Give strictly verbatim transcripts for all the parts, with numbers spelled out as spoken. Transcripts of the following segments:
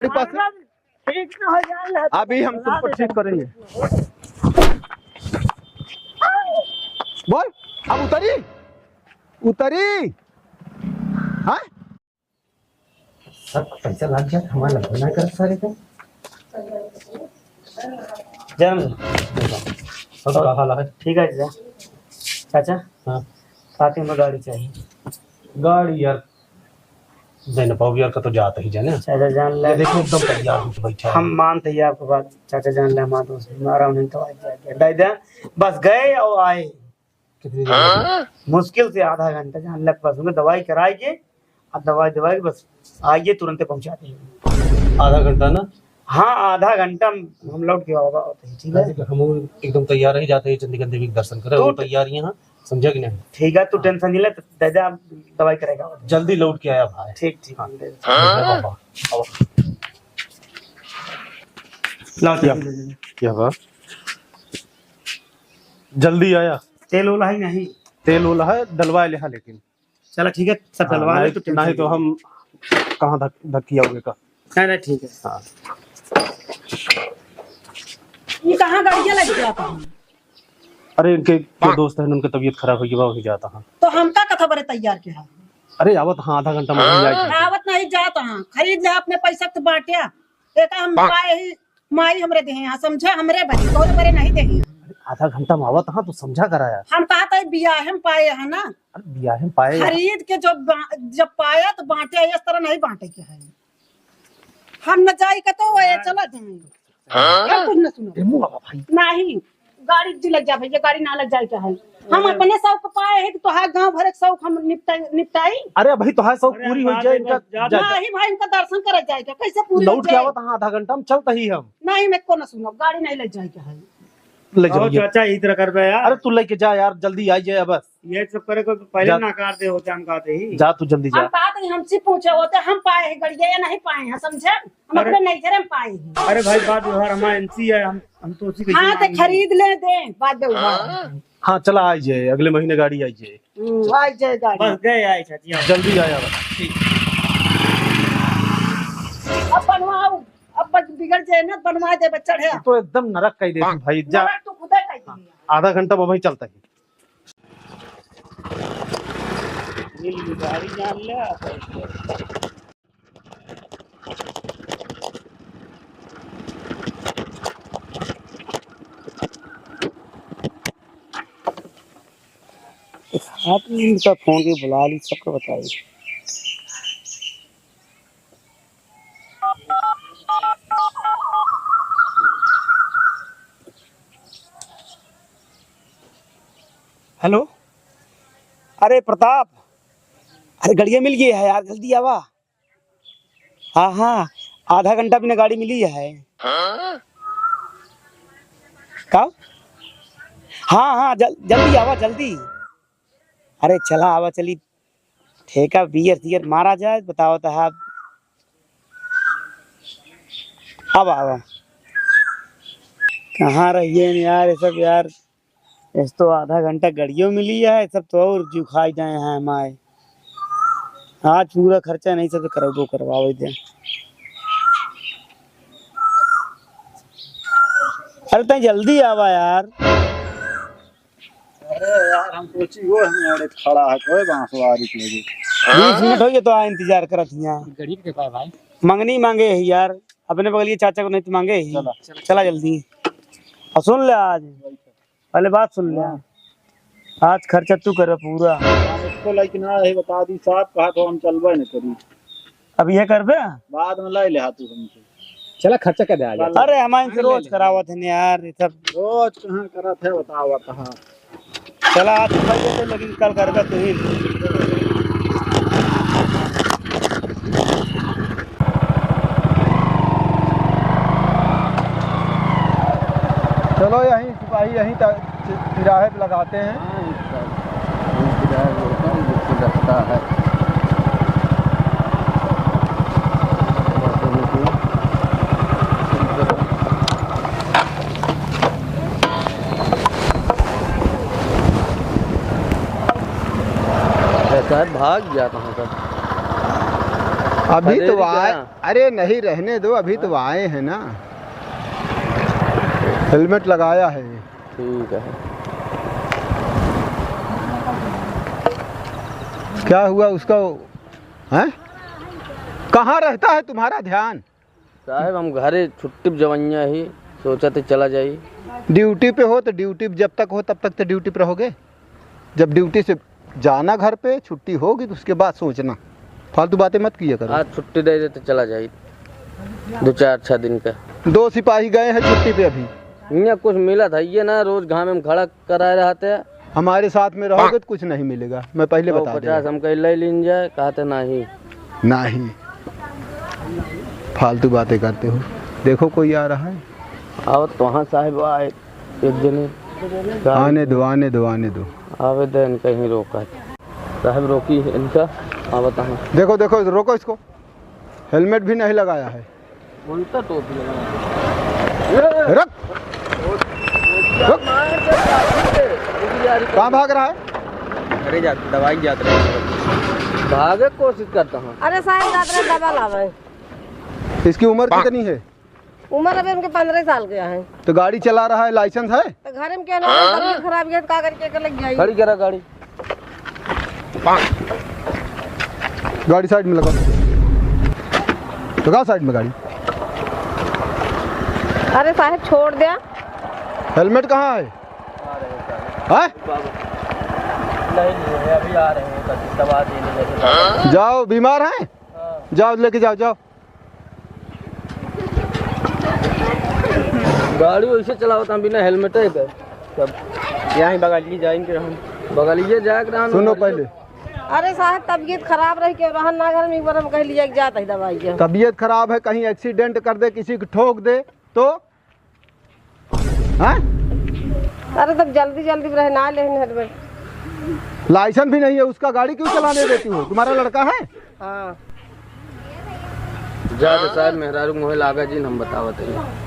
हमारे पास ठीक न हो जाए ना, तो अभी हम तुमको ठीक करेंगे। बोल, अब उतरी, उतरी। हाँ? सब पैसा लाग जाए, हमारा लगबे ना कर सारे का। जन्म सब का हाल है? ठीक है चाचा। चाचा, हाँ। साथ में गाड़ी चाहिए। गाड़ी यार, दे ना पाओ यार, का तो जाता ही जाने। चाचा जान ले। ये देखो, एकदम तैयार होके बैठा है। हम मानत ही आपको बात, चाचा जान ले, हमारा दोस्त, हमारा उन्हें तो आ गया। दे दे, बस गए और आए। कितनी देर लगी? मुश्किल से आधा घंटा, जान लग, बस उनमें दवाई कराई के, अब दवाई, दवाई बस आइए, तुरंत पहुंचा देंगे। आधा घंटा ना? हाँ, आधा घंटा में हम लौट के आवा होते हैं, ठीक है? अरे, हम एकदम तैयार ही जाते हैं, चंडिका देवी के दर्शन करें, तू और ट- तैयार यहाँ, समझा कि नहीं? ठीक है, तू हाँ। टेंशन नहीं ले, तो दादा दवाई करेगा। जल्दी लौट के आया भाई। ठीक, ठीक, हाँ। हम दे देते हैं। हाँ? बाबा, बाबा। लाओ, क्या? चाबी दे दे। क्या बात? जल्दी आया। तेल ओला है नहीं? तेल ओला है, डलवा ले, हाँ, लेकिन। चला ठीक है, सब हाँ, डलवा ले, नहीं, तो टेंशन नहीं तो नहीं। हम कहाँ धक-, धक्की आओगे का? नहीं, नहीं, ठीक है। हाँ। ये कहाँ गाड़ियाँ लग जाता है? अरे, इनके जो दोस्त हैं, उनके तबीयत खराब होई बा, वही जाता है। तो हमका कथा बरे तैयार के है? अरे, आवत हाँ, आधा घंटा में वही आई जाते। आवत नहीं जाता है, खरीद ले अपने पैसा के बाटिया। एक हम पाए ही माई हमरे देहे हैं, समझा, हमरे बदे, तोरे बरे नहीं देहे हैं। अरे, आधा घंटा में आवत हाँ, तू समझा करा यार। हम कहा था बियाहे में पाए हैं ना। अरे, बियाहे में पाए हैं। खरीद के जो बा-, जब पाया तो बांटे, इस तरह नहीं बांटे के है। हम न जाई का तो वो ये चला जाए। हाँ? क्या कुछ न सुनो। ए, मुँह बाबा भाई। नहीं। गाड़ी जी लग जा भैया, गाड़ी ना लग जाए क्या है? हम अरे। अपने शौक पाए हैं कि तोहार गाँव भर एक शौक हम निपटाई, निपटाई। अरे भाई तोहार शौक अरे पूरी हो बात जाए है, इनका। जा, जा, जा। नहीं भाई, इनका दर्शन करे जाए क्या? कैसे पूरी हो लौट के जाए? आवत हाँ आधा घंटा में चलता ही हम। नहीं, मैं को ना सुनो, गाड़ी नहीं लग जाए क्या है? ले जाओ और ये। चाचा, इस तरह करबे यार। अरे तू लेके जा यार, जल्दी आ जाए बस। ये सब करे को पहले जा। नकार दे होते हम कहते ही। जा तू जल्दी जा। हम कहा थे हमसे पूछे होते, हम पाए हैं गड़िया या नहीं पाए हैं, समझे? हम अरे। अपने नैहरे में पाए हैं। अरे भाई, बात व्यवहार हमारा एनसी है, हम, हम तो उसी के हाँ, तो मांगेंगे। खरीद ले दे, बात व्यवहार। हाँ, चला, आई जाए, अगले महीने गाड़ी आई जाए। हम्म, आई जाए गाड़ी। बस गए, आए चाची, आओ। जल्दी आया बस। ठीक। अब बनवाओ, अब बस बिगड़ जाए ना, बनवा दे, बस चढ़े। तो एकदम नरक कह दे तू भाई, जा। नरक तो खुदे कह दिया। आधा घंटा में वहीं चलता है। मिल गई गाड़ी, जान ले, आप आदमी इनका फोन के बुला ली, सबको बताई। हेलो, अरे प्रताप, अरे गड़िया मिल गई है यार, जल्दी आवा। हाँ, हाँ, आधा घंटा बिना गाड़ी मिली है। का? हाँ, हाँ, जल-, जल्दी आवा, जल्दी। अरे चला आवा, चली। ठेका बियर सियर मारा जाए, बताओ तो आप। अब आवा। कहाँ रहिए यार, ये सब यार। इस तो आधा घंटा गड़ियो मिली है, सब तो और जू खाई जाए हैं हमारे। आज पूरा खर्चा नहीं, सब करबो करवावे दे। अरे तैं जल्दी आवा यार। अरे यार, हम सोची वो हम अड़े खड़ा है कोई बांसवारी के लगे। बीस मिनट हो गए तो आ इंतजार करत हिया। गरीब के पाए भाई। मंगनी मांगे है यार, अपने बगल के चाचा को नहीं तो मांगे ही। चला। चला जल्दी। और सुन ले आज, पहले बात सुन ले। हाँ। आज खर्चा तू करे पूरा। हाँ, इसको लेकिन ना रहे, बता दी साहब, कहा तो हम चलबे न करी। अब ये करबे? बाद में लाई ले तू हमसे। चला खर्चा कर दे आज। अरे हमारे इनसे रोज करावत है यार, ये सब। रोज कहाँ करत है, बतावत है। चला, आज तो भाई, ये तो लेकिन कल करबे तू ही। चलो, यहीं सिपाही यहीं तक तिराहे पे लगाते हैं। हाँ, इस तरह। यहीं तिराहे पे होता है, बिल्कुल रखता है। शायद भाग गया कहाँ तक। अभी तो आए। अरे नहीं, रहने दो, अभी तो आए हैं ना। हेलमेट लगाया है। ठीक है। क्या हुआ उसका, हैं? कहाँ रहता है तुम्हारा ध्यान? साहब, हम घरे छुट्टी पे जवइया ही, सोचत ही चला जाई। ड्यूटी पे हो तो ड्यूटी पे जब तक हो तब तक तो ड्यूटी पे रहोगे। जब ड्यूटी से जाना घर पे, छुट्टी होगी तो उसके बाद सोचना। फालतू बातें मत किया करो। आज छुट्टी दे देते, चला जाई दो चार छह दिन का। दो सिपाही गए हैं छुट्टी पे अभी। इहाँ कुछ मिला था ये ना, रोज घामे में खड़ा कराए रहते हैं। हमारे साथ में रहोगे तो कुछ नहीं मिलेगा, मैं पहिले बता दे रहा हूँ। हम कहीं ले लीन जाए, कहते नहीं। नहीं, फालतू बातें करते हो। देखो कोई आ रहा है। आओ तो हाँ साहब आए, एक जने। आने दो, आने दो, आने दो। आवे दे, इनका ही रोका। साहब रोकी इनका, आवत हैं। देखो, देखो, रोको इसको। हेलमेट भी नहीं लगाया है। उल्टा टोपी लगाया। रख। रख। कहाँ भाग रहा है? अरे जा, दवाई जात रहे। भागे कोशिश करता हूँ। अरे साहब, जात रहे दवा लावे। इसकी उम्र कितनी है? उम्र अभी उनके पन्द्रह साल के हैं। तो गाड़ी चला रहा है, लाइसेंस है? तो घर में क्या ना, तबीयत खराब है, तो का करके के लग जाई? खड़ी करा गाड़ी। गाड़ी साइड में लगा। लगा साइड में गाड़ी। अरे साहब, छोड़ द्या। हेलमेट कहाँ है? हाँ? नहीं, नहीं है, अभी आ रहे हैं, बस दवा देने जैसे। जाओ, बीमार हैं? हाँ। जाओ, लेके जाओ, जाओ। गाड़ी वैसे चलावत हैं बिना हेलमेट के। सब यहाँ ही बगलिए जाएंगे हम। बगलिए जाए के रहन सुनो पहले। अरे साहब, तबीयत खराब रही के रहन ना घर में, एक बार हम कह लिया कि जात है दवाई के। तबीयत खराब है, कहीं एक्सीडेंट कर दे, किसी को ठोक दे तो? हैं? अरे तब जल्दी जल्दी में रहे ना लेन हेलमेट। लाइसेंस भी नहीं है उसका, गाड़ी क्यों चलाने देती हो? तुम्हारा लड़का है? हाँ। जा दे साहब, मेहरारू मोहे लागा जी, हम बतावत है।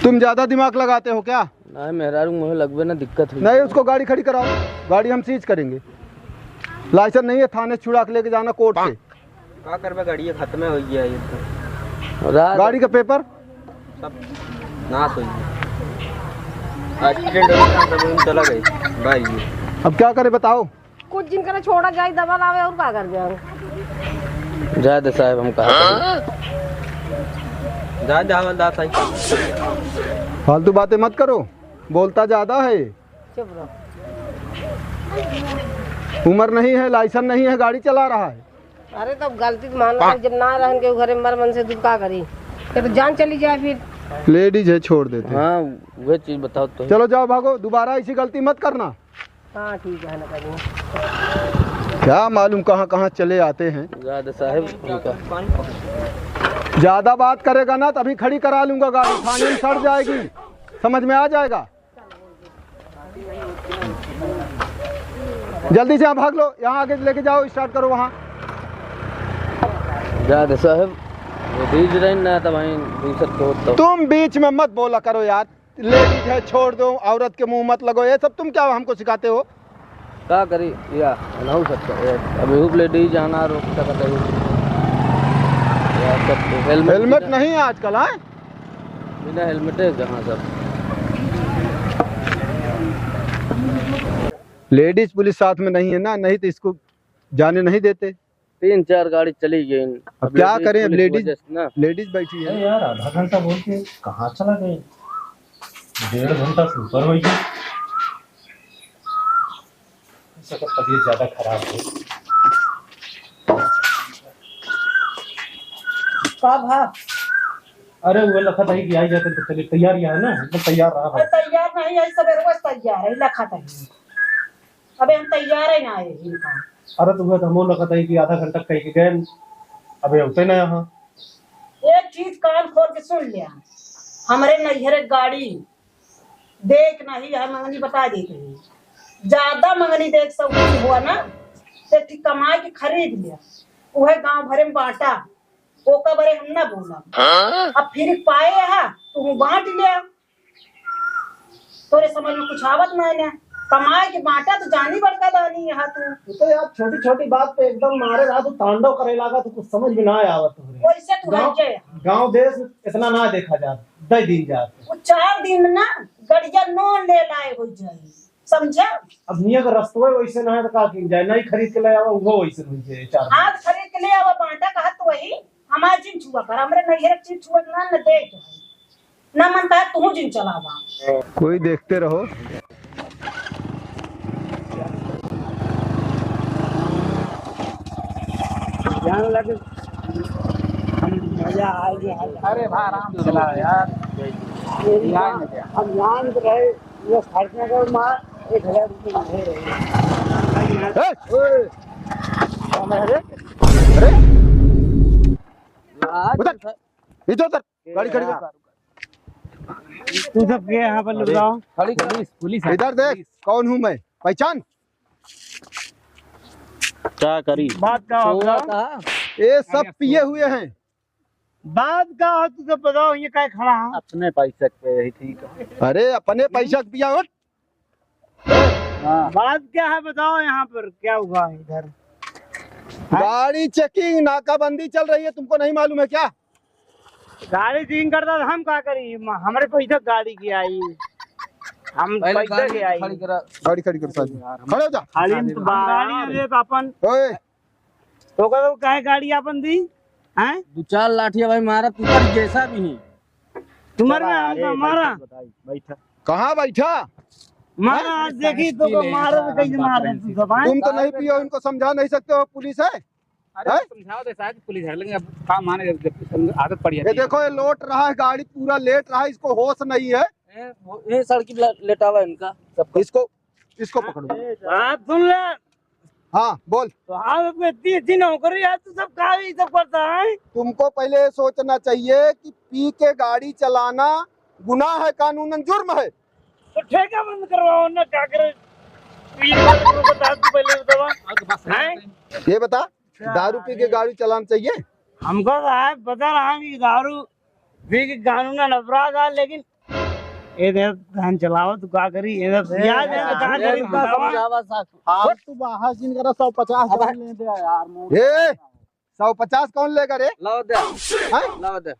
तुम ज्यादा दिमाग लगाते हो क्या? नहीं, मेहरारू मोहे लगबे ना, दिक्कत हुई। नहीं, उसको गाड़ी खड़ी कराओ, गाड़ी हम सीज करेंगे। लाइसेंस नहीं है, थाने से छुड़ा के लेके जाना कोर्ट से। का करबे, गाड़ी खत्म हो गया ये तो। रात गाड़ी का पेपर? सब नाश हो गया। एक्सीडेंट हो गया, सब चला गए भाई। अब क्या करे बताओ? कुछ दिन करे छोड़ा जाए, दवा लावे और का कर जाए? जाए दे साहब, हम कहा जाए दे हवलदार साहब। फालतू बातें मत करो, बोलता ज्यादा है। चुप रहो। उम्र नहीं है, लाइसेंस नहीं है, गाड़ी चला रहा है। अरे तब गलती तो मान लो, जब ना रहन के घरे मर मन से दूर का करी, ये तो जान चली जाए फिर। लेडीज है, छोड़ देते हैं। हाँ, वह चीज बताओ तो। चलो जाओ, भागो, दोबारा ऐसी गलती मत करना। हाँ ठीक है, ना करेंगे। क्या मालूम कहाँ कहाँ चले आते हैं। ज्यादा साहब उनका। ज्यादा बात करेगा ना, तभी खड़ी करा लूंगा गाड़ी, थाने में सड़ जाएगी, समझ में आ जाएगा। जल्दी से यहाँ भाग लो, यहाँ आगे लेके जाओ, स्टार्ट करो वहाँ। जा दे साहब, वो बीच रही ना, तब वहीं दूसर को तो। तुम बीच में मत बोला करो यार, लेडीज है, छोड़ दो, औरत के मुंह मत लगो, ये सब तुम क्या हमको सिखाते हो? का करी या, नहीं हो सकता है। अब एहू लेडीज जाना रोक सकत है। या सब हेलमेट हेलमेट बिना नहीं है आजकल, हाँ? बिना हेलमेटे जहाँ सब। लेडीज पुलिस साथ में नहीं है ना, नहीं तो इसको जाने नहीं देते। तीन चार गाड़ी चली गई। अब अब क्या लेडीज करें, अब पुलिस लेडीज, वजह से ना। लेडीज बैठी है। अरे यार, आधा घंटा बोल के कहाँ चला गए? डेढ़ घंटा से ऊपर हो गया। सबका तबीयत ज्यादा खराब है। का भा? अरे वो लखत है कि आई जाते तो चलिए, तैयार यहाँ ना, एकदम तैयार रहा भाई। अरे तैयार नहीं है, सवेरे से तैयार है, लखत है। अबे हम तैयार है ना आए इनका। अरे तो वो तो हमो लखत है कि आधा घंटा कह के गए, अबे होते ना यहाँ। एक चीज कान खोल के सुन लिया, हमरे नैहरे गाड़ी देख नहीं है, मंगनी बता देते हैं। ज्यादा मंगनी देख सब हुआ ना, तो एक ठे कमाई के खरीद लिया, उहे गांव भरे में बांटा, ओका बरे हम ना बोला। हाँ? अब फिर पाए हा, तू बांट लिया, तोरे समझ में कुछ आवत ना है ना। कमाए के बाँटा तो जानी बड़का दानी यहाँ तू। तू तो यार छोटी छोटी बात पे एकदम मारे रहा, तू तांडव करे लागा, तो कुछ समझ में ना आवत हो रे। वैसे तू गाँव, है के? गाँव देश इतना ना देखा जात, दे दिन जात। वो चार दिन में ना गड़िया नौ ले लाए हो जाए, समझा? अब निया का रस्तवे वैसे ना है तो का किन जाए, नहीं खरीद के ले आवा, वो वैसे नहीं जाए चार दिन। आज खरीद के ले आवा, बाँटा कहा तो वही, हमारे जिन छुआ कर, हमरे नैहर के चीज छुआ ना, न दे के है। ना मन कहा तू जिन चलावा। कोई देखते रहो। जान लगे, हम मजा आ गया। अरे भाई, आराम से चलाओ यार। ये यार, हम जान रहे, ये खर्चा कर मार, एक हजार रुपये मांगे रहे। ए! ओए! अरे! अरे! उधर! नीचे उतर, गाड़ी खड़ी कर। तू सब के यहाँ पर लुटाओ? खड़ी कर। पुलिस, पुलिस है। इधर देख, पुलिस। कौन हूँ मैं, पहचान? क्या करी? बात का हो? ये सब पिए हुए हैं। बात का हो, तू सब बताओ, ये काय खड़ा है? अपने पैसे पे यही ठीक है। अरे, अपने पैसे पे पिया हो। हाँ। बात क्या है, बताओ, यहाँ पर क्या हुआ है इधर? गाड़ी checking, नाकाबंदी चल रही है, तुमको नहीं मालूम है क्या? गाड़ी checking करता तो हम का करी? म-, हमरे पैसा गाड़ी की आई, हम पहले पैसा गाड़ी की आई। खड़ी करा। गाड़ी खड़ी कर साथ में। खड़े हो जा। खाली हम तो गाड़ी ले तो अपन। ओए। तो ओकर काहे गाड़ी अपन दी? हैं? दो चार लाठिया भाई मारा, तू कर जैसा भी ही। तुम्हारे चला, नाम अरे, का मारा? बैठा, बैठा। कहाँ बैठा? मारा, हैं? आज देखी तो को मारा तो कैसे मारा तू सब, हैं? तुम तो नहीं पियो, इनको समझा नहीं सकते हो, पुलिस है? अरे हैं? समझाओ दे साहब, पुलिस है, लेकिन अब काम आने जब, जब आदत पड़ी है। ये देखो, ये लौट रहा है गाड़ी, पूरा लेट रहा है, इसको होश नहीं है। ए, वो, ये सड़की ल-, लेटावा इनका, सबको। इसको, इसको पकड़ो। बात सुन ले। हाँ, बोल। तो हाँ, इतनी अच्छी नौकरी है, तू सब का ये सब करता है? तुमको पहले ये सोचना चाहिए कि पी के गाड़ी चलाना गुनाह है, कानूनन जुर्म है। तो ठेका बंद करवाओ ना, क्या करे? पी के गाड़ी बता, तू पहले बतावा। हैं? ये बता, दारू पी के गाड़ी चलाना चाहिए? हमको तो है, पता रहा कि दारू पी के कानूनन अपराध है, लेकिन ये देख, कान चलाओ, तू का करी? ये देख, ए, पिया दे, तो का ए, करी, इतना बतावा। समझावा सासू। हाँ, तू बाहर जिन करा, सौ पचास अब जन ले दे यार, मोर। ए, सौ पचास कौन लेगा रे? लाओ दे। हैं? लाओ दे।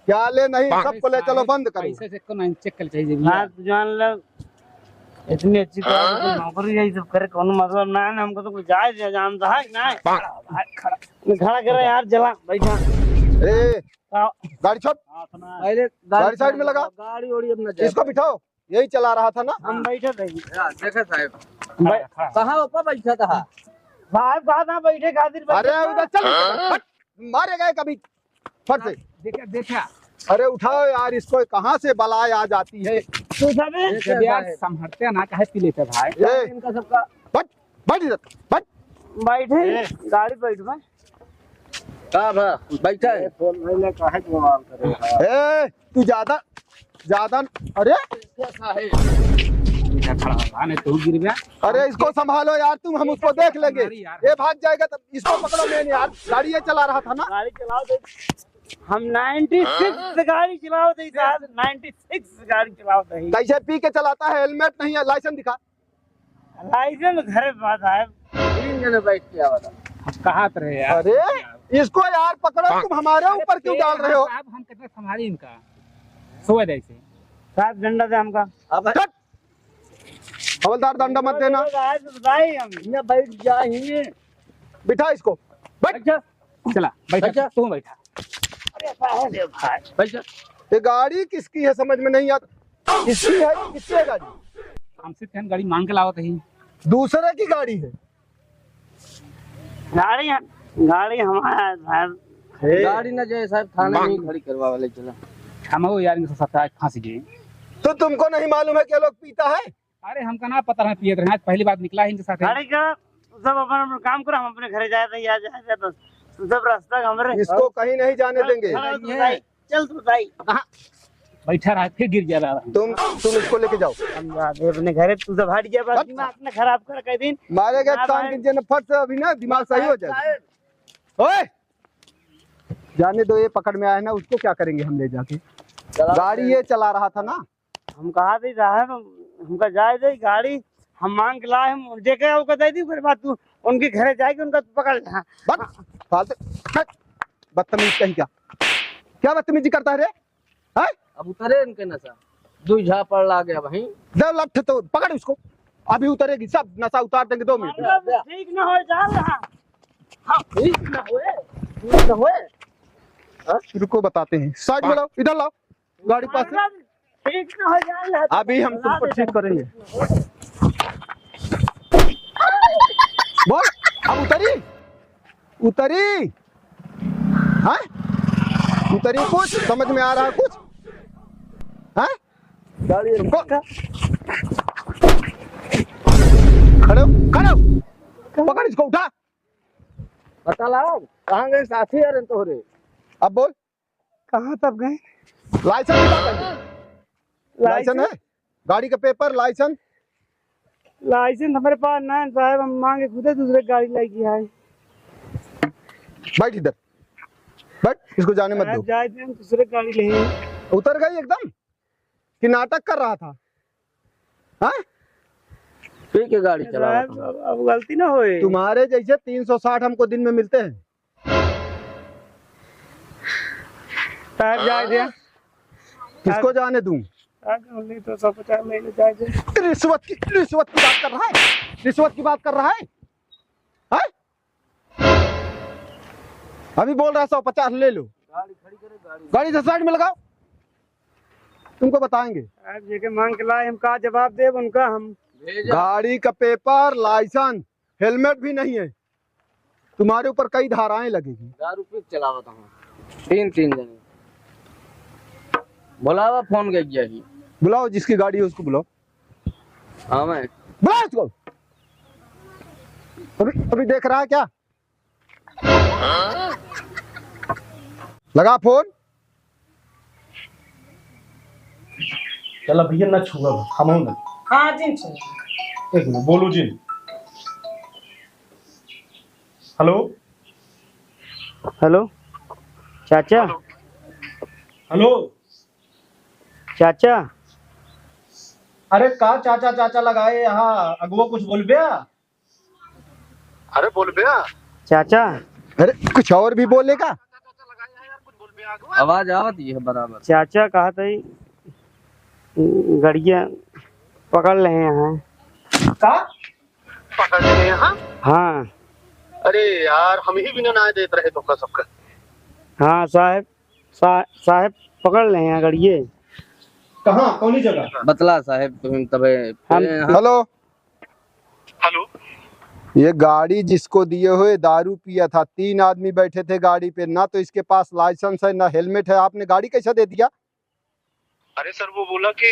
क्या ले नहीं, सबको ले चलो, बंद करो। पैसे से को नहीं, चेक कर चाहिए। हाँ, तू जान ले, इतनी अच्छी क्वालिटी की नौकरी है, ये सब करे, कोनो मतलब ना है, हमको तो कुछ जायज है, जानता है कि नहीं? खड़ा, खड़ा करे यार, जला, बैठा। ए, आओ। गाड़ी छोड़। पहले गाड़ी गाड़ी साइड में लगा। गाड़ी ओड़ी अब ना जाए। इसको बिठाओ, यही चला रहा था ना। हम बैठे थे। या, देखा साहब। बै- कहाँ ऊपर बैठा था? साहब कहा था बैठे खातिर बैठे अरे था। उधर चल, हट, मारे गए कभी फट से। देखा, देखा। अरे उठाओ यार, इसको कहाँ से बलाय आ जाती है। तू सब जब यार संभरते ना, काहे पी लेते भाई? ए, इनका सबका बैठ, बैठ इधर, बैठ। बैठे, ए। गाड़ी बैठ में। का बा? बैठा है। ए, फोन भइले काहे बवाल करे है? ए, तू ज्यादा, ज्यादा, अरे! कैसा है? इधर खड़ा रहा, नहीं तो गिर गया। अरे, इसको संभालो यार तुम, हम उसको देख लेंगे। हमारी यार। ये भाग जाएगा तब इसको पकड़ो मेन यार। गाड़ी ये चला रहा था ना? गाड़ी चलाओ दे। हम नाइंटी सिक्स से गाड़ी चलाओ दे साहब, नाइंटी सिक्स से गाड़ी चलाओ दे। कैसे पी के चलाता है? हेलमेट नहीं है, लाइसेंस दिखा। लाइसेंस घरे पास है। तीन जने बैठ के आवा था। हम कहा तो रहे यार। अरे, इसको यार पकड़ो, तुम हमारे अरे, ऊपर क्यों डाल रहे हो? साहब, हम कितना संभाली इनका? सोए दे इसे। साहब, डंडा दे हमका। अब हट। हवलदार, डंडा मत देना। आज बताई हम। यहाँ बैठ जा ही। बिठा इसको। बैठ। बैठ जा। चला, बैठा, अच्छा। तू बैठा। अरे, साहब रे भाई। बैठ जा। ये गाड़ी किसकी है, समझ में नहीं आता। किसकी है, किसकी है गाड़ी? हमसे तहन गाड़ी मांग के लावत ही। दूसरे की गाड़ी है। गाड़ी, गाड़ी हमारा है, साहब। हे। गाड़ी ना जाए, साहब, थाने में ही खड़ी करवा वाले चला। हम वो यार, इनके साथ आज फंस गए। तो तुमको नहीं मालूम है कि ये लोग पीता है? अरे, हमका ना पता रहे, पियत रहे, आज पहली बार निकला है इनके साथ। गाड़ी का, तू सब अपन, अपन काम करो, हम अपने घरे जाए थे, या जाए थे, बस। तू सब रास्ता हमरे। इसको कहीं नहीं जाने देंगे। चल, चल, तू भाई। चल, तू भाई। कहाँ? बैठा रहा, फिर गिर जा रहा। तुम, तुम इसको लेके जाओ। हम जा रहे अपने घरे, तू सब हट जा, बस हट। दिमाग ना खराब कर, कह दिन। मारेगा ना कान भाई। की जेन फट से अभी ना, दिमाग सही हो जाए। ओए! जाने दो, ये पकड़ में आया है ना, उसको क्या करेंगे हम ले जाके? चला गाड़ी दे। ये चला रहा था ना। हम कहा थे, साहब, हमका जाए दे, गाड़ी हम मांग के लाए, हम जेके ओके दे दी, ओकरे बाद तू उनके घरे जाके उनका पकड़ ले। हाँ। बस, फालतू, बदतमीज कहीं का। क्या बदतमीजी करता है रे? हैं? अब उतरे इनके नशा। दुई झापड़ लागे भाई। दे लठ तो पकड़ उसको। अभी उतरेगी, सब नशा उतार देंगे दो मिनट में। मतलब ठीक ना हो जा रहा। हाँ, ठीक ना होए, ठीक ना होए। हाँ? रुको, बताते हैं। साइड में लाओ, इधर लाओ। गाड़ी पास से। ठीक ना हो जा रहा। अभी हम तुमको ठीक करेंगे। बोल, अब उतरी? उतरी? हैं? उतरी कुछ? समझ में आ रहा कुछ? हैं? गाड़ी तुमको? खड़े हो, खड़े हो। पकड़ इसको, उठा। पता लगा, कहाँ गए साथी यार तोहरे? अब बोल। कहाँ तब गए? लाइसेंस दिखा पहले। Licence licence? है? गाड़ी का पेपर, लाइसेंस? लाइसेंस हमारे पास ना है साहब, हम मांगे खुदे दूसरे गाड़ी लाइके आए। बैठ इधर, बैठ, इसको जाने मत साहब, दो। जाए दे, हम दूसरे गाड़ी ले आए। उतर गई एकदम कि नाटक कर रहा था? हाँ? ठीक है, गाड़ी चला रहा साहब, था। अब, अब गलती ना होए। तुम्हारे जैसे तीन सौ साठ हमको दिन में मिलते हैं। साहब, जाए दे। किसको जाने दूं? साहब, नहीं तो सौ पचास ले ले, जाए दे। रिश्वत की, रिश्वत की बात कर रहा है? रिश्वत की बात कर रहा है? हैं? अभी बोल रहा है सौ पचास ले लो। गाड़ी खड़ी करे, गाड़ी। गाड़ी से साइड में लगाओ, तुमको बताएंगे। साहब, जेके मांग के लाए, हम का जवाब देब उनका हम? भेजा। गाड़ी का पेपर, लाइसेंस, हेलमेट भी नहीं है, तुम्हारे ऊपर कई धाराएं लगेगी। दारू पी के चलावत हूँ, तीन, तीन जने। बुलावा, फोन गई है। बुलाओ, जिसकी गाड़ी है उसको बुलाओ। हाँ, मैं। बुलाओ उसको। अभी, अभी देख रहा है क्या? लगा फोन। चला भैया, ना छुआ, हम ना। हाँ, जिन छुआ। एक मिनट, बोलू जिन। हेलो। हेलो, चाचा। हेलो। चाचा। अरे का चाचा, चाचा लगाए यहाँ, अगुआ कुछ बोलबे? अरे बोल बे। चाचा। अरे कुछ और भी बोलेगा? आवाज आवत ही है बराबर। चाचा कहत है गड़िया पकड़ ले हैं। का? पकड़ ले हैं? हाँ। अरे यार, हम ही बिना ना देत रहे तो का सबका। हाँ साहब, सा-, साहब पकड़ ले हैं गड़िए। कहाँ, कौनी जगह? बतला साहब, तुम तबे हम हेलो। हेलो। ये गाड़ी जिसको दिए हुए दारू पिया था, तीन आदमी बैठे थे गाड़ी पे, ना तो इसके पास लाइसेंस है, ना हेलमेट है, आपने गाड़ी कैसे दे दिया? अरे सर, वो बोला कि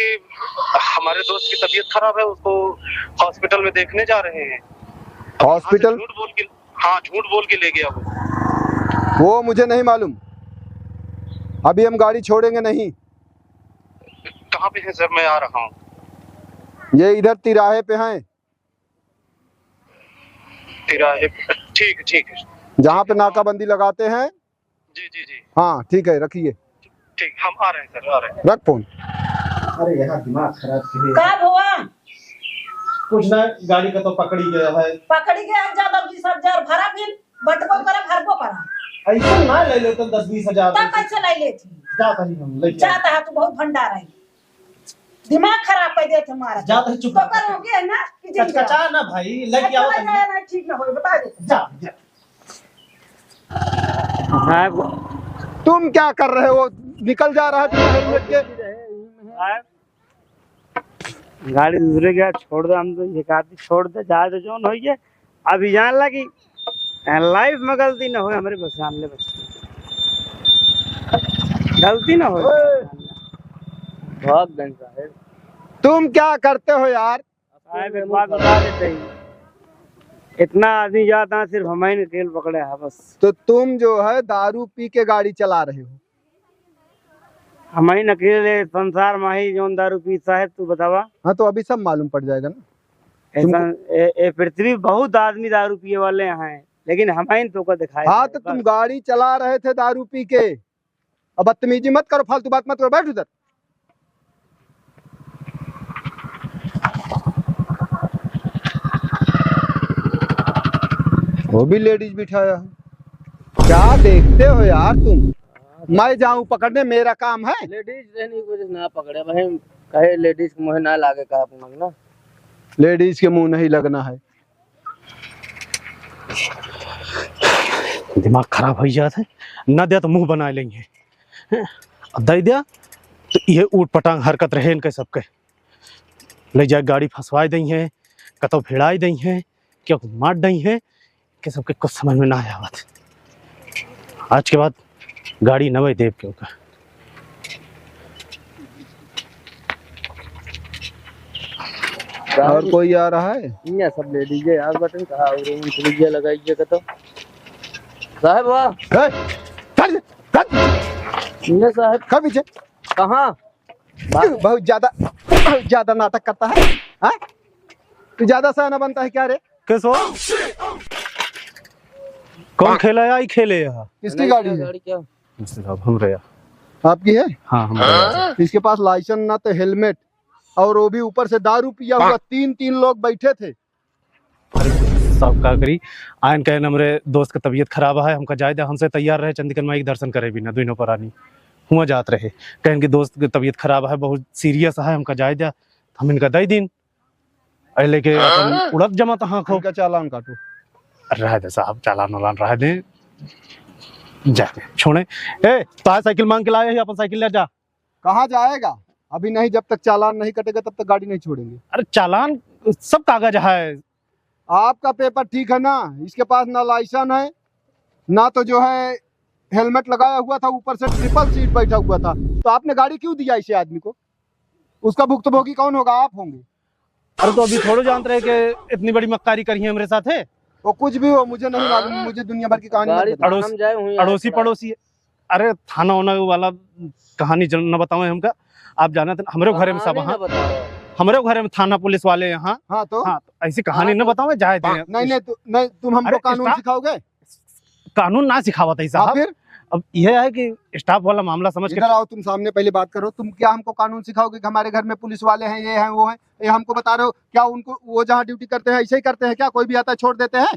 हमारे दोस्त की तबीयत खराब है, उसको हॉस्पिटल में देखने जा रहे हैं। हॉस्पिटल? झूठ बोल के, हाँ, झूठ बोल के ले गया वो। वो मुझे नहीं मालूम, अभी हम गाड़ी छोड़ेंगे नहीं। कहाँ पे है सर? मैं आ रहा हूँ। ये इधर तिराहे पे हैं। तिराहे पे, ठीक है, ठीक है। जहाँ पे नाकाबंदी लगाते हैं। जी, जी, जी। हाँ, ठीक है, रखिए। ठीक, हम आ रहे हैं सर, आ रहे हैं। रख फोन। अरे, यहाँ दिमाग खराब किए। का हुआ? कुछ ना, गाड़ी का तो पकड़ी गया है। पकड़ी गया है, ज्यादा भी सब जर भरा फिर। बटबो करा, भरबो करा। ऐसे ना ले लेते दस बीस हजार। तब कैसे ले लेती? जाता ही हम, ले जाता है, तू बहुत भंडार है। दिमाग खराब कर देते हमारा। जाता है, चुप तो रह। करोगे ना कि जिंदा? कचकचा ना भाई, लेके आओ अच्छा, तनी। ना, ठीक ना हो, बता दे। जा, जा। साहब। तुम क्या कर रहे हो? निकल जा रहा है तुम्हारा हेलमेट के। साहब। गाड़ी दूसरे के हाथ छोड़ दे, हम तो एक आदमी छोड़ दे, जाए तो जौन होइए। अभी जान लगी, लाइफ में गलती ना हो, हमरे बस, सामने बस। गलती ना हो। ओए। भाग गए साहब। तुम क्या करते हो यार? साहब, एक बात बता देते ही, इतना आदमी जाता है, सिर्फ हम ही ने तेल पकड़े है बस। तो तुम जो है दारू पी के गाड़ी चला रहे हो। हम ही न अकेले संसार में ही जौन दारू पी साहब, तू बतावा। हाँ, तो अभी सब मालूम पड़ जाएगा ना। ऐसा, तुमको ए, ए पृथ्वी बहुत आदमी दारू पिए वाले हैं, लेकिन हम ही तो को दिखाए हाँ, हैं, तो तुम बस। गाड़ी चला रहे थे दारू पी के। अब बदतमीजी मत करो, फालतू बात मत करो, बैठ उधर। वो भी लेडीज बिठाया है। क्या देखते हो यार तुम? मैं जाऊं पकड़ने, मेरा काम है? लेडीज रहने की वजह से ना पकड़े भाई, कहे लेडीज के मुँह ना लागे, कहा अपना ना। लेडीज के मुँह नहीं लगना है। दिमाग खराब होइ जात है, ना दे तो मुँह बनाए लेंगे। अब दे दिया तो ये ऊट पटांग हरकत रहे इनके सबके। ले जाए गाड़ी फंसवाए दई है, कतौ भिड़ाए दई है, क्या मार दई है, कि सबके कुछ समझ में ना आवत। आज के बाद गाड़ी नवे देव के ओकर। और कोई आ रहा है? इहाँ सब लेडीज है यार, बटन कहाँ हो रही है, लगाइए का तो। साहब वाह। ए, चल, चल। इहाँ साहब। कब पीछे? कहाँ? बहुत ज्यादा, बहुत ज्यादा नाटक करता है, हाँ? तू ज्यादा सयाना बनता है क्या रे? कैसो? कौन खेला है? आई खेले है। किसकी गाड़ी है? गाड़ी क्या? साहब, हम रहे। आपकी है? हाँ, हम रहे। इसके पास लाइसेंस ना तो हेलमेट, और वो भी ऊपर से दारू पिया हुआ, तीन, तीन लोग बैठे थे। अरे, सब का करी? आयन कहन हमरे दोस्त के तबीयत खराब है, हमका जाए दे, हमसे तैयार रहे चंदिकन माई के दर्शन करे बिना, दोनों परानी हुआ जात रहे। कहन कि दोस्त के तबीयत खराब है, बहुत सीरियस है, हमका जाए दे, हम इनका दे दीन। ऐ लेके अपन उड़त जमा तहाँ खो। इनका चालान काटो। रह दे साहब, चालान वालान रह दे, जाते छोड़े। ए, तो साइकिल मांग के लाए ही, अपन साइकिल ले जा। कहाँ जाएगा? अभी नहीं, जब तक चालान नहीं कटेगा तब तक गाड़ी नहीं छोड़ेंगे। अरे चालान, सब कागज है। आपका पेपर ठीक है ना, इसके पास ना लाइसेंस है, ना तो जो है हेलमेट लगाया हुआ था, ऊपर से ट्रिपल सीट बैठा हुआ था, तो आपने गाड़ी क्यों दिया इसे आदमी को? उसका भुक्तभोगी कौन होगा? आप होंगे। अरे तो अभी थोड़ो जानत रहे कि इतनी बड़ी मक्कारी करी है हमरे साथ है। वो कुछ भी हो, मुझे नहीं मालूम, मुझे दुनिया भर की कहानी मत बताओ। अड़ोसी पड़ोसी है। अरे थाना वाना वाला कहानी न बतावे हमका। आप जानत हैं, हमरे घरे में सब, हाँ, हमरे घरे में थाना पुलिस वाले हैं। हाँ, तो? हाँ, तो ऐसी कहानी न बतावे, जाए दे। नहीं, नहीं, तु-, नहीं, तुम हमको कानून सिखाओगे? कानून ना सिखावत है साहब। फिर? अब यह है कि स्टाफ वाला मामला समझ के इधर आओ, तुम सामने पहले बात करो। तुम क्या हमको कानून सिखाओगे कि हमारे घर में पुलिस वाले हैं, ये हैं, वो हैं? ये हमको बता रहे हो क्या? उनको, वो जहाँ ड्यूटी करते हैं, ऐसे ही करते हैं क्या? कोई भी आता है, छोड़ देते हैं?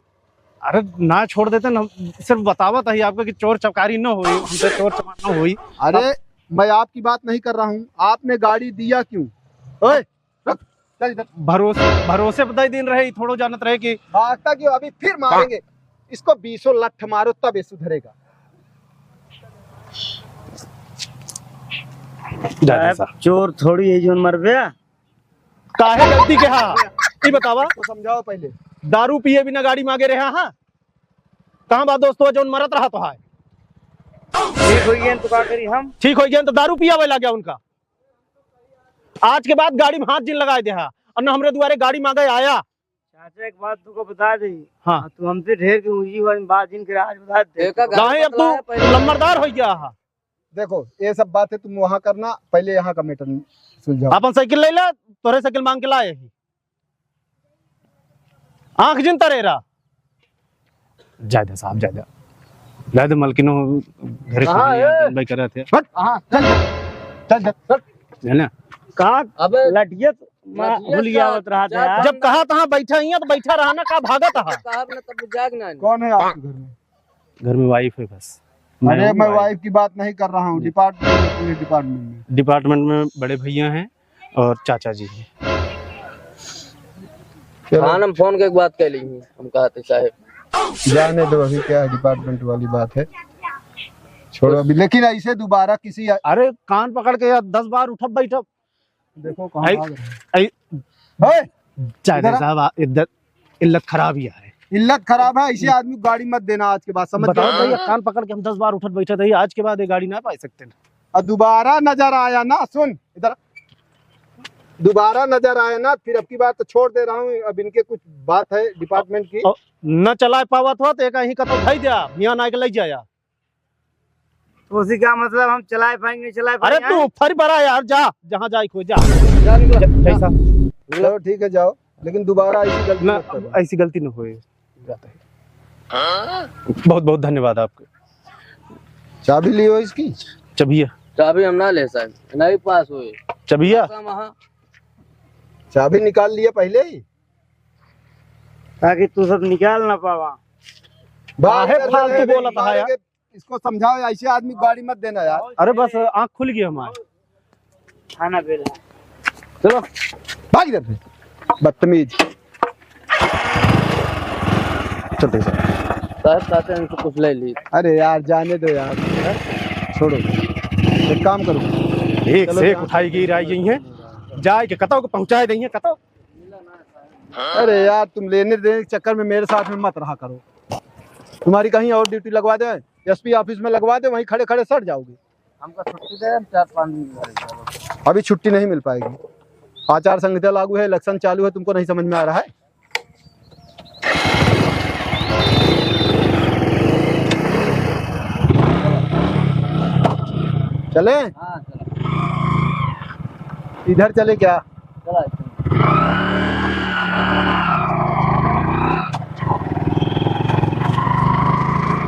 अरे ना छोड़ देते ना, सिर्फ बतावत है आपको कि चोर चकारी न होई, हमसे चोर चमार न होई। अरे मैं आपकी बात नहीं कर रहा हूँ, आपने गाड़ी दिया क्यों? ओए, रुक, चल इधर। भरोसे, भरोसे पर दे दिन रहे, थोड़ो जानत रहे कि भागता क्यों? अभी फिर मारेंगे इसको, बीसों लठ मारो तब ये सुधरेगा। जा, जा, साहब, साहब। चोर थोड़ी है जोन मरबे। काहे गलती के हा? ई बतावा। तो समझाओ पहले। दारू पिए बिना गाड़ी मांगे रहा हा? कहाँ बा दोस्तवा जोन मरत रहा तो है? ठीक होइ गए तो का करी हम? ठीक होइ गए तो दारू पियावे लाग्या उनका। आज के बाद गाड़ी में हाथ जिन लगाए दे हा, और न हमरे दुआरे गाड़ी मांगे आया। चाचा, एक बात तुमको बता दे। हाँ। तू हमसे ढेर के ऊंची आवाज में बात जिन करे, आज बता दे। काहे अब तू लम्बरदार होइ गया हा? देखो, ये सब बातें तुम वहाँ करना, पहले यहाँ का मैटर सुलझाओ। अपन साइकिल ले ला, तोरे साइकिल मांग के लाए ही। आँख जिन तरेरा। जाए दे साहब, जाए दे। जाए दे, मलकिनो घरे कहाँ सोनी है? है, दिन भाई करे थे। हट। हाँ, चल, चल, चल, चल। है ना? का? अबे लठिया तो माँ लठिया भूल गया का होत रहा था यार। जब कहा तहाँ बैठा ही है तो बैठा रहा ना, का भागत है? कहा ना तब जाग ना। कौन है आपके घर में? घर में वाइफ है बस। अरे, मैं वाइफ की बात नहीं कर रहा हूँ, जी। डिपार्टमेंट में, पुलिस डिपार्टमेंट में। डिपार्टमेंट में बड़े भैया हैं और चाचा जी हैं। चलो। हाँ, हम फोन के एक बात कह ली, हम कहा थे साहब। जाने दो, अभी क्या है, डिपार्टमेंट वाली बात है, छोड़ो अभी। लेकिन ऐसे दोबारा किसी अरे, कान पकड़ के यार, दस बार उठब बैठब, देखो कहाँ आई, भाग रहे हैं। आई, ओए, चाहे इधर आ। साहब, आ, इधर इल्लत खराब ही है। इल्लत खराब है, इसे आदमी को गाड़ी मत देना आज के बाद, समझ बताओ गए? भैया, कान पकड़ के हम दस बार उठत बैठत है, आज के बाद ये गाड़ी ना पाई सकते हैं। और दोबारा नजर आया ना, सुन इधर, दोबारा नजर आया ना, फिर अब की बार तो छोड़ दे रहा हूँ। अब इनके कुछ बात है डिपार्टमेंट की। और न चला पावत हो तो एक ही कतौ धई दिया, मियाँ नाय के लई जाया। तो उसी का मतलब हम चलाए पाएंगे, चलाए अरे पाएंगे? तू फरी बड़ा यार, जा, जहाँ जाए खो जा। जा निकल। ज-, जैसा। चलो ठीक है, जाओ, लेकिन दोबारा ऐसी गलती ना, मत करना। ऐसी गलती न होए। जाते हैं। बहुत बहुत धन्यवाद आपके। चाबी लियो इसकी? चबिया। चाबी हम ना ले साहब, नहीं पास हुए। चबिया? ऐसा वहाँ। चाबी निकाल लिए पहले ही। ताकि तू सब निकाल ना पावा। भाग काहे इधर से, फालतू अरे, बोलत है यार? इसको समझाओ, ऐसे आदमी गाड़ी मत देना यार। अरे बस आँख खुल गई हमारी। थाना बेला। चलो। भाग इधर से। बदतमीज। चलते हैं सर। साहब, कहते हैं इनको कुछ ले ली। अरे यार, जाने दो यार। छोड़ो। एक काम करो। एक चलो से एक यार। उठाई गई, राई गई है। जाए के कतौ को पहुँचाए देंगे, कतौ। अरे यार, तुम लेने देने के चक्कर में मेरे साथ में मत रहा करो। तुम्हारी कहीं और ड्यूटी लगवा दे, एसपी ऑफिस में लगवा दे, वहीं खड़े खड़े सड़ जाओगे। हमको छुट्टी दे, हम चार पाँच दिन घर जाओ। अभी छुट्टी नहीं मिल पाएगी, आचार संहिता लागू है, इलेक्शन चालू है, तुमको नहीं समझ में आ रहा है? चले? हाँ, चलो। इधर चले क्या? चलो, चलो।